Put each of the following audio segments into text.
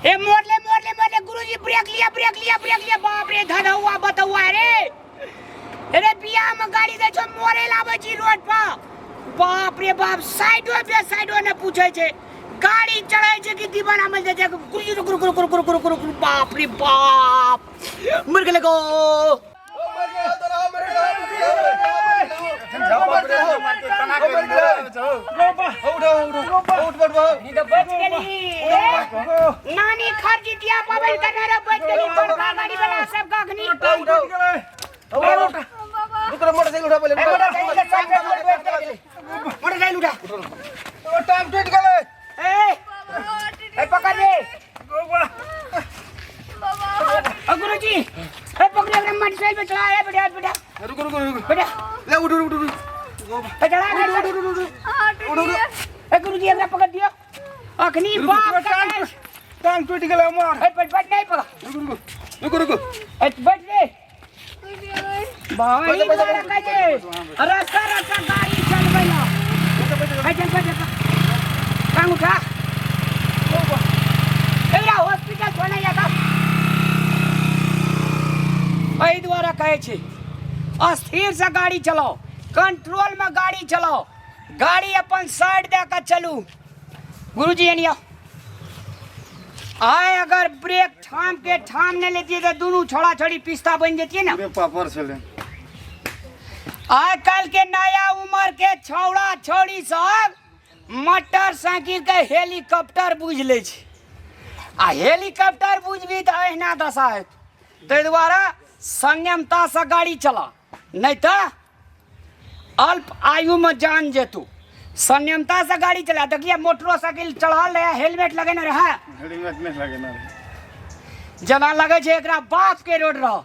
ए मोड़ ले मोड़ ले मोड़ ले गुरुजी ब्रेक लिया ब्रेक लिया ब्रेक लिया बाप रे धन हुआ बतौआ रे अरे बियाह में गाड़ी दै छौ मोरे लाबै छी रोड पर बाप रे बाप साइडो पे साइडो ने पूछै छै गाड़ी चढ़ै छै कि दीवाना मिल जाइ छै गुरु गुरु गुरु गुरु गुरु गुरु गुरु गुरु बाप रे बाप मर गेलै गो। ई तऽ बच गेली नानी खर जितिया पाबनि करने रह बच गेली बड़का गाड़ी वाला सब अखनी। मोटरसाइकिल उठा पहिले। मोटरसाइकिल उठा। टांग टूट गेलै। ए ए पकड़ रे ओ गुरुजी, ए पकड़ रे मोटरसाइकिल पे चढ़ा ए बेटा बेटा। रुको रुको रुको। बेटा। ले उठ उठ उठ। ए चढ़ा दे उठ उठ उठ उठ। ए गुरुजी हमरा पकड़ दियो अखनी बाप का। टांग टूट गेलै हमर। ए बैठ बैठ नहीं पकड़। रुको रुको रुको रुको। ए बैठ रे भाई द्वारा कहै छै रास्ता रास्ता गाड़ी चलबै ला। ए चल बैठ जा। टांग उठा। एकरा हॉस्पिटल छोड़ने जा का एहि दुआरे कहै छी अस्थिर से गाड़ी चलाओ, कंट्रोल में गाड़ी चलाओ, गाड़ी अपन साइड दे के चलू। गुरुजी एनी आओ। आय अगर ब्रेक ठाम के ठाम नहीं लेती तो दोनों छोड़ा छोड़ी पिस्ता बन जेती ना। पूरे पापड़ छलै। आइ काल्हि के नया उम्र के छौड़ा छौड़ी सब मोटरसाइकिल के हेलीकॉप्टर बुझि लै छै आ हेलीकॉप्टर बुझबी तऽ अहिना दशा हेतौ। ताहि दुआरे संयमतासँ गाड़ी चला, नहि तऽ अल्प आयुमे जान जेतौ। संयमतासँ गाड़ी चला। देखिए मोटरोसाइकिल चढ़ल रहे, हेलमेट लगेने रहे। हेलमेट नहि लगेने रहै। जेना लगै छै एकरा बाप के रोड रह।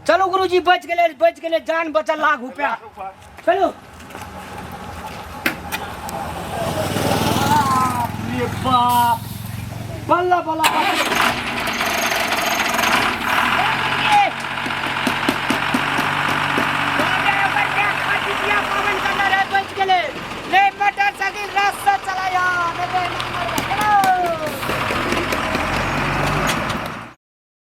चलू गुरुजी बचि गेलै बचि गेलै, जान बचल लाख रुपया। चलू बाप रे बाप, बल्ला बल्ला बल्ला।